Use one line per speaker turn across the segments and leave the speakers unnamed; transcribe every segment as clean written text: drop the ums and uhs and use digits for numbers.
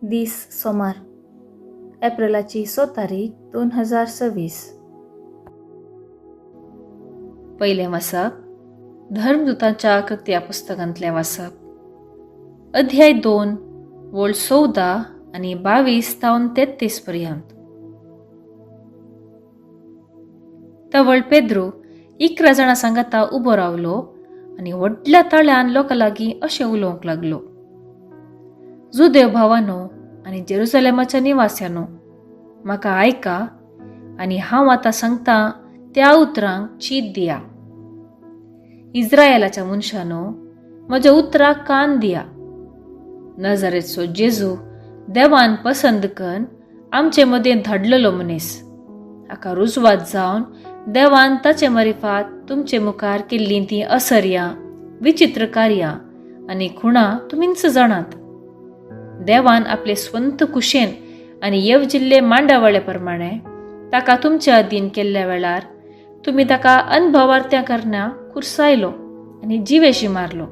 दीस सोमार, एप्रिलाची 6 तारीख 2026.
पयलें वाचप धर्मदूतांच्या कृत्या पुस्तकांतलें वाचप, अध्याय 2 वोळ 14 आनी 22 तावन 33 पर्यंत. तवळ पेद्रू 11 जाणां सांगाता उबो रावलो आनी व्हडल्या ताळ्यान लोकां लागीं अशें उलोवंक लागलो, जुदेव भावानो आनी जेरुसलेमाच्या निवास्यानो, म्हाका आयका आनी हांव आतां सांगता त्या उतरांक चीत दिया. इस्रायलाच्या मनशानो, म्हज्या उतराक कान दिया. नजरेचो जेजू देवान पसंद करून आमचे मदें धाडलेलो मनीस, हाका रुजवात जावन देवान ताचे मारिफात तुमचे मुखार केल्लीं तीं असर्यां, विचित्र कार्यां आनी खुणां तुमीच जाणात. देवान आपले स्वंत कुशेन आनी येवजिल्ले मांडावळे प्रमाणे ताका तुमचे अधीन केल्ल्या वेळार तुमी ताका अनभवार्थ्या करण्या कुर्सायलो आनी जिवेशी मारलो.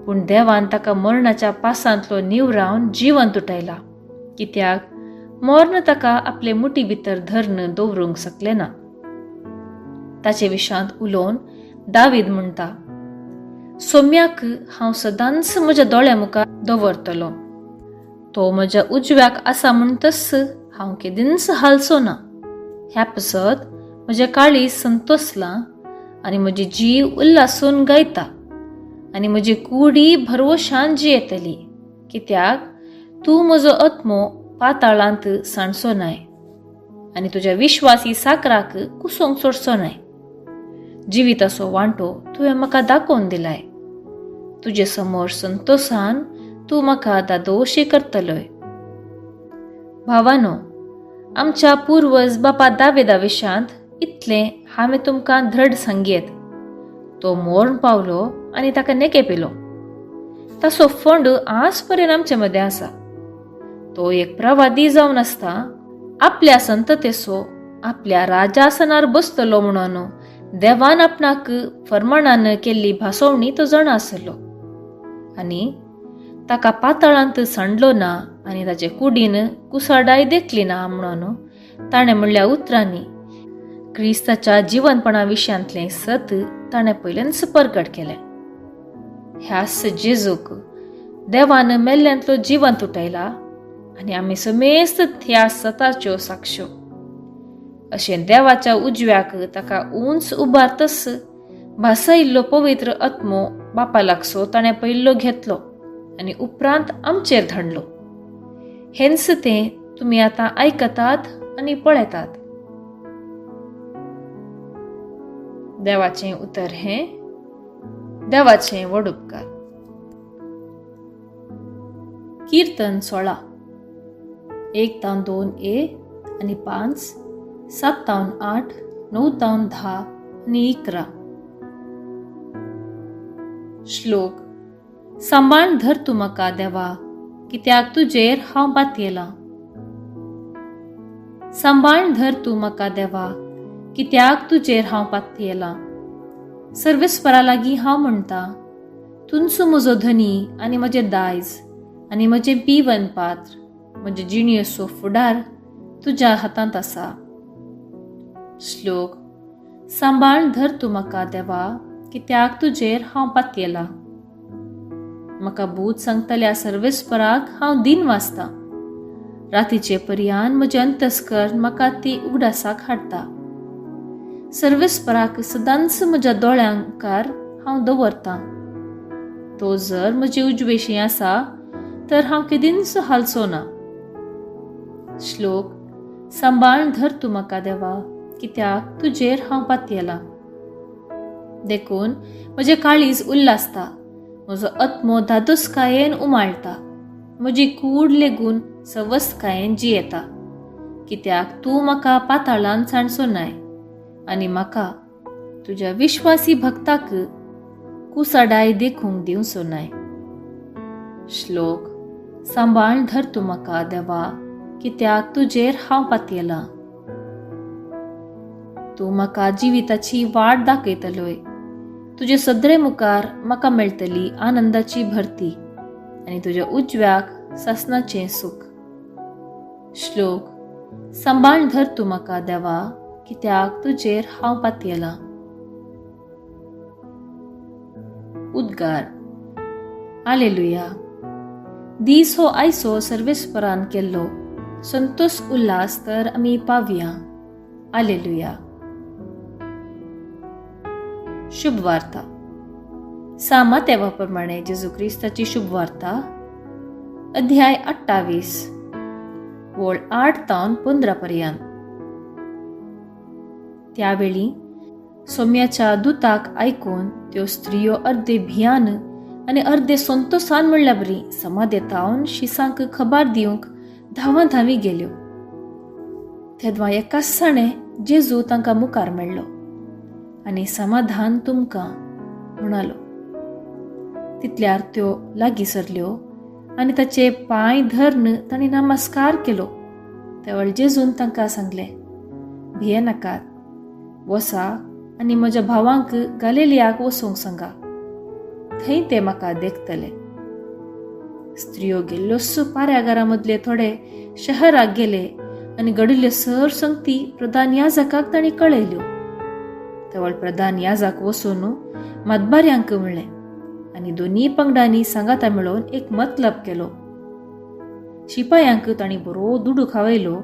पूण देवान ताका मरणाच्या पासांतलो निवरावन जिवंत उठयला, कित्याक मर्ण ताका आपले मुठी भितर धरून दवरूंक शकले ना. ताचे विशांत उलोवन दावीद म्हणटा, सोम्याक हांव सदांच म्हज्या दोळ्या मुखार दवरतलो, तो म्हज्या उजव्याक आसा म्हणटच हांव केदींच हालचो ना. ह्या पासत म्हजें काळीज संतोसलां आनी म्हजी जीव उल्हासून गायता आनी म्हजी कुडी भरवशान जियेतली, कित्याक तूं म्हजो आत्मो पाताळांत सांडचो नाय आनी तुज्या विश्वासी साकराक कुसोवंक सोडचो नाय. जिविताचो वांटो तुवें म्हाका दाखोवन दिलाय, तुजे समोर संतोसान तूं म्हाका दादोशी करतलोय. भावानो, आमच्या पुर्वज बापा दावेदा विशांत इतलें हांवें तुमकां धड सांगयेत, तो मोरण पावलो आनी ताका नेके पिलो. ताचो फोंड आज पर्यंत आमचे मदें आसा. तो एक प्रवादी जावन आसता आपल्या संततेचो आपल्या राजासनार बसतलो म्हणून देवान आपणाक फर्माणान केल्ली भासोवणी तो जाणा आसलो आनी ताका पातळांत सांडलो ना आनी ताचे कुडीन कुसाडाय देखली ना म्हणून ताणें म्हणल्या उतरांनी क्रिस्ताच्या जिवनपणा विशयांतलें सत ताणें पयल्यानच परगट केलें. ह्याच जेजूक देवान मेल्ल्यांतलो जिवंत उठयला आनी आमी समेस्त ह्या सताच्यो साक्ष्यो. अशें देवाच्या उजव्याक ताका उंच उबारतच भासयिल्लो पवित्र आत्मो बापा लागसो ताणें पयल्लो घेतलो आनी उपरांत आमचेर धाडलो. हेंच तें तुमी आतां आयकतात आनी पळयतात. देवाचें उतर हें देवाचें व्हड उपकार. कीर्तन 16, 1 तावन 2 ए आनी 5, 7 तावन 8, 9 तावन 10 आनी 11. श्लोक, सांबाळ धर तूं म्हाका देवा, कित्याक तुजेर हांव पातयेलां. सांबाळ धर तूं म्हाका देवा, कित्याक तुजेर हांव पातयेलां. सर्वेस्परा लागीं हांव म्हणटा, तुंचो म्हजो धनी आनी म्हजें दायज आनी म्हजें पिवन पात्र, म्हजें जिणेचो फुडार तुज्या हातांत आसा. श्लोक, सांबाळ धर तूं म्हाका देवा, कित्याक तुजेर हांव पातयेलां. म्हाका भूत सांगतल्या सर्वेस्पराक हांव दिन वाचता. रातीचे पर्यान म्हजें अंतस्कर म्हाका ती उगडासाक हाडटा. सर्वेस्पराक सदांच म्हज्या दोळ्यांकार हांव दवरतां. तो जर म्हजे उजवेशी आसा तर हांव केदींच हालचो ना. श्लोक, सांबाळ धर तूं म्हाका देवा, कित्याक तुजेर हांव पातयेलां. देखून म्हजें काळीज उल्हासता, म्हजो आत्मो धादोसकायेन उमाळटा, म्हजी कूड लेगून सवस्तकायेन जियेता, कित्याक तूं म्हाका पाताळान सांडचो नाय आनी म्हाका तुज्या विश्वासी भक्ताक कुसाडाय देखूंक दिवचो नाय. श्लोक, सांबाळ धर तूं म्हाका देवा, कित्याक तुजेर हांव पातयेलां. तूं म्हाका जिविताची वाट दाखयतलोय, तुजे सदरे मुखार म्हाका मेळटली आनंदाची भरती आनी तुज्या उजव्याक
सासनाचें सूख. श्लोक, सांबाळ धर तूं म्हाका देवा, कित्याक तुजेर हांव पातयेलां. उद्गार, आलेलुया. दीस हो आयचो सर्वेस्परान केल्लो, संतोष उल्हास तर आमी पावया. आलेलुया. शुभवार्ता. सा मातेवा प्रमाणे जेजू क्रिस्ताची शुभवार्ता, अध्याय 28, वळ 8 तावन 15 पर्यंत. त्यावेळी सोम्याच्या दुताक आयकून त्यो स्त्रियो अर्दे भियान आनी अर्दे संतोसान म्हणल्या बरी समाधेतावन शिसांक खबर दिवंक धांवा धांवी गेल्यो. तेदवा एकाच साणे जेजू तांकां मुखार मेळ्ळो आनी समाधान तुमकां म्हणालो. तितल्यार त्यो लागीं सरल्यो आनी ताचे पांय धरून तांणी नमस्कार केलो. तेवळ जेजून तांकां सांगलें, भियेनाकात, वसा आनी म्हज्या भावांक गालेलियाक वचूंक सांगा, थंय ते म्हाका देखतले. स्त्रियो गेल्ल्योच पाऱ्यागारा मदले थोडे शहराक गेले आनी घडिल्ल्यो सर संगती प्रधान याजकाक तांणी कळयल्यो. तवळ प्रधान याजक वचून मातबाऱ्यांक म्हणलें आनी दोनूय पंगडांनी सांगाता मेळोवन एक मतलब केलो. शिपायांक तांणी बरो दुडू खावयलो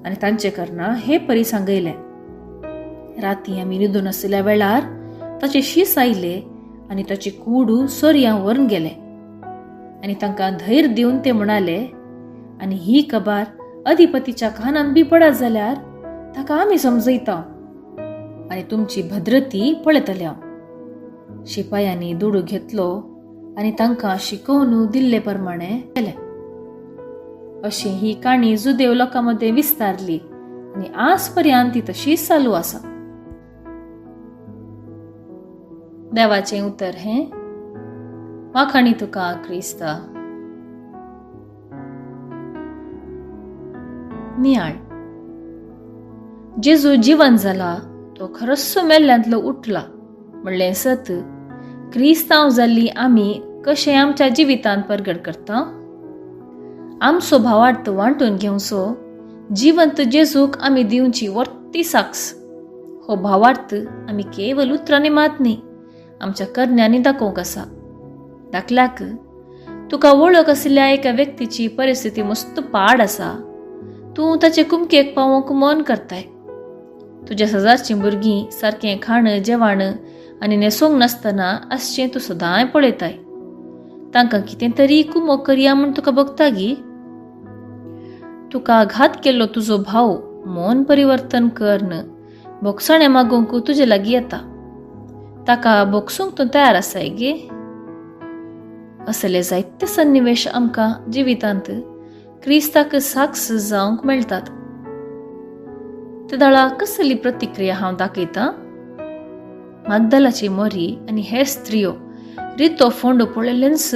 आनी तांचे करना हे परी सांगयलें, राती आमी न्हिदून आशिल्ल्या वेळार ताचे शीस आयले आनी ताची कूड सोरयां व्हरून गेले. आनी तांकां धैर्य दिवन ते म्हणाले, आनी ही खबर अधिपतीच्या कानान बी पडत जाल्यार ताका आमी समजयता आनी तुमची भद्रती पळयतले हांव. शिपायांनी दुडू घेतलो आनी तांकां शिकोवन दिल्ले प्रमाणे केलें. अशी ही काणी जुदेव लोकां मदें विस्तारली आनी आज पर्यंत ती तशीच चालू आसा. देवाचें उतर हें वाखाणी तुका क्रिस्ता. नियाळ. जेजू जिवन जाला, तो खरोच मेल्ल्यांतलो उठला म्हणलें सत क्रिस्तांव जाल्ली आमी कशें आमच्या जिवितांत परगट करता. आमचो भावार्थ वांटून घेवचो जिवंत जेजूक आमी दिवची वर्ती साक्स. हो भावार्थ आमी केवल उतरांनी मात न्ही, आमच्या करण्यांनी दाखोवंक आसा. दाखल्याक तुका वळख आशिल्ल्या एका व्यक्तीची परिस्थिती मस्त पाड आसा, तूं ताचे कुमकेक पावोवंक मन करताय. तुज्या सजाचीं भुरगीं सारकें खाण जेवण आनी न्हेसोवंक नासतना आसचें तूं सदांय पळयताय. तांकां कितें तरी कुमोक करया म्हूण तुका भोगता गी. तुका घात केल्लो तुजो भाव मन परिवर्तन करन बोगसाणें मागूंक तुजे लागीं येता, ताका बोगसूंक तूं तयार आसाय गे. असले जायते सन्निवेश आमकां जिवितांत क्रिस्ताक साक्स जावंक मेळटात. तेदळा कसली प्रतिक्रिया हांव दाखयतां? मागदलाची मोरी आनी हेर स्त्रियो रितो फोंडो पळयलेंच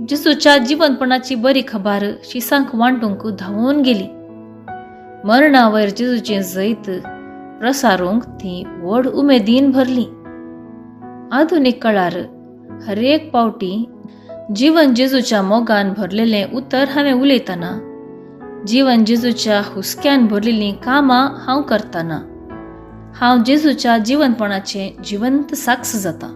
जेजूच्या जिवनपणाची बरी खबर शिसांक वांटूंक धांवून गेली. मरणा वयर जेजूचें जैत प्रसारूंक ती व्हड उमेदीन भरली. आधुनीक काळार हरेक पावटी जिवन जेजूच्या मोगान भरलेलें उतर हांवें उलयतना, जिवन जेजूच्या हुस्क्यान भरलेलीं कामां हांव करतना, हांव जेजूच्या जिवनपणाचें जिवंत साक्ष जाता.